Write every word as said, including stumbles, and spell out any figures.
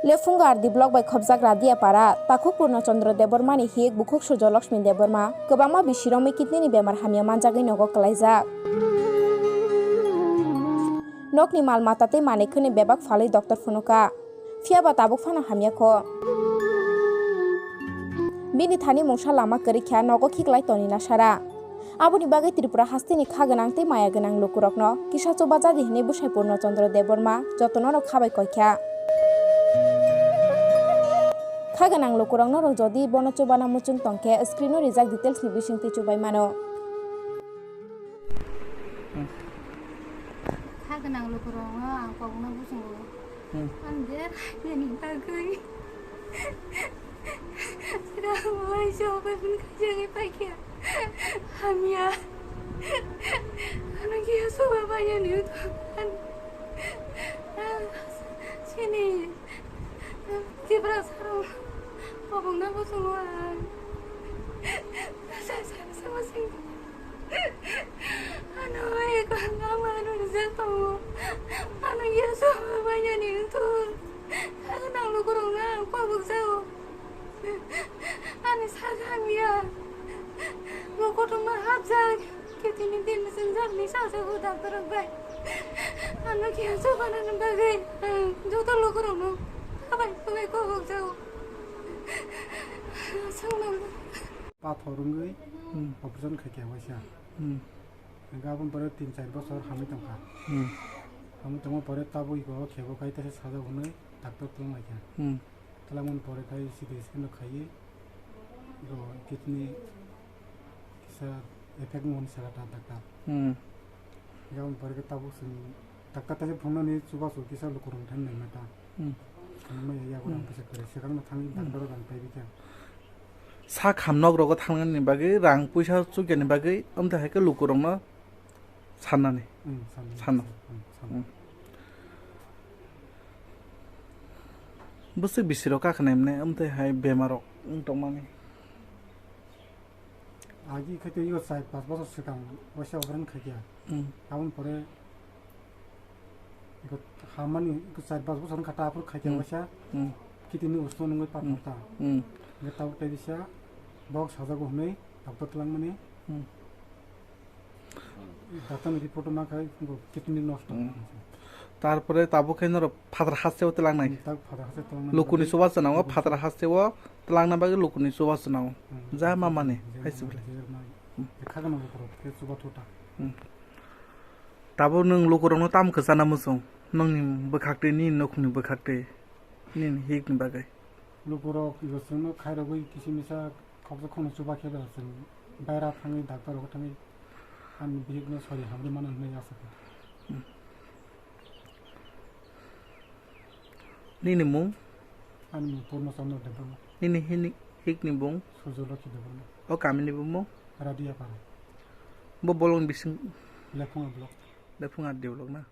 Lephungo R D block bai khopjak Radia para, takhuk Purno Chandra Debbarma ni hik bukhuk Surjo Lakshmi Debbarma, kwbangma bisirokni kidney ni bemar hamya manjagwi nogo kwlaijak. Nokni mal mata tei manwi khwnwi bebak phalwi doctor phunukha. Phiya ba tabuk phano hamya kho. Bini thani mungsa lama kwrwi kha, nogo khiklai toni nasara. Aboni bagwi Tripura hasteni kha gwnang tei maya gwnang lukurokno kisa chubaja di hwnwi bwsai Purno Chandra Debbarma jotono no khabai koi kha. Kha gwnang lukurokno rok jodi bono chubana muchung tong khe screen o rijak details ni bisingtwi chubai mano. Kha gwnang lukurokno ang kobokno buchungo. Hmm. Ang der hainani bagwi. Sira waisa operation khaijagwi paikha. Hamya. Ano khe soba bainani wngtong. Sini. Tiprasarok kobokno buchungo ang. Sa, sa, sa, sa, sa. Ano eko ang ano rijak tongo. Ano yaso bainani wngtong. Ang nang lukurokno ang kobok jao. Ani sak hamya. Bo kotorma hapjak. Ketini din jwngjal ni sajago doctor rok bai. Ano khe chubanani bagwi ang joto lukurokno khabai khabai kobok jao. Swngnang. Pathor wngwi Hmm. operation khaikha waisa. Hmm. Hingke aboni pore tin char bosor hamwi tongkha. Hmm. Hamwi tongma pore tabuk iko khebo khai tesa sajak hwnwi doctor twlang laikha. Hmm. Twlangmani pore khai C T scan rok khaiwi iko kidney kisa effect wngmani saka ta doctor. Hmm. Hingke aboni pore khe tabuk chwng doctor taisa phunuknani chubachu kisa lukurokni thani naima ta. Hmm. Ang maya yago rang Hmm. kisa kwrwi swkangno thangwi Hmm. doctor rok ang paibikha. Sak hamnok rogo thangnani bagwi, rang puisa chukyani bagwi, amtwi hai khe lukurokno sannani. Hmm, sannani. Sanno. Hmm, sanno. Hmm. Bwswk bisirok kakhnai mwnai, amtwi hai bemarok wng tongmani. Agi khaito ego char pas bosor swkang waisa operation khaikha. Hmm. Aboni pore ego hamani ego char pas bosor wngkha ta aphuru khaikha Hmm. waisa Hmm. kidney ni usto nungwi Hmm. pathor ta. Hmm. Ego tabuk tei bisa bok sajago hwnwi doctor twlangmani. Hmm. Doctor ni report o mankha ego kidney nosto. Hmm. Tarpore tabuk khe norok phatar hasteo twlangnai. Hmm, tabuk phatar hasteo twlangnai. Lukuni bagwi chubachu nango, lukuni phatar hasteo twlangna bagwi lukuni chubachu nango. Hmm. Ja mamani, ja hai mamani, sibole. Ja mamani. Hmm. Kha gwnang lukurok khe chuba thuta. Hmm. Tabuk nwng lukurokno tamo kwchana muchung? Nwngni bwkhaktwi, nini nukhungni bwkhaktwi, nini hikni bagwi? Lukurok ego chwngno khairogwi kisa misa khoksa khoknwi chuba khe ba chwng baira thangwi doctor rogo thangwi ani bihikno sori hamrwi mano hwnwi asa kha. Hmm. Nini mung? Ani mung Purno Chandra Debbarma. Nini hini, hikni bung? Surjo Lokhi Debbarma. O kamini bumung? Radia Para. Bo bolong bising? Lephunga block. Lephunga develop na?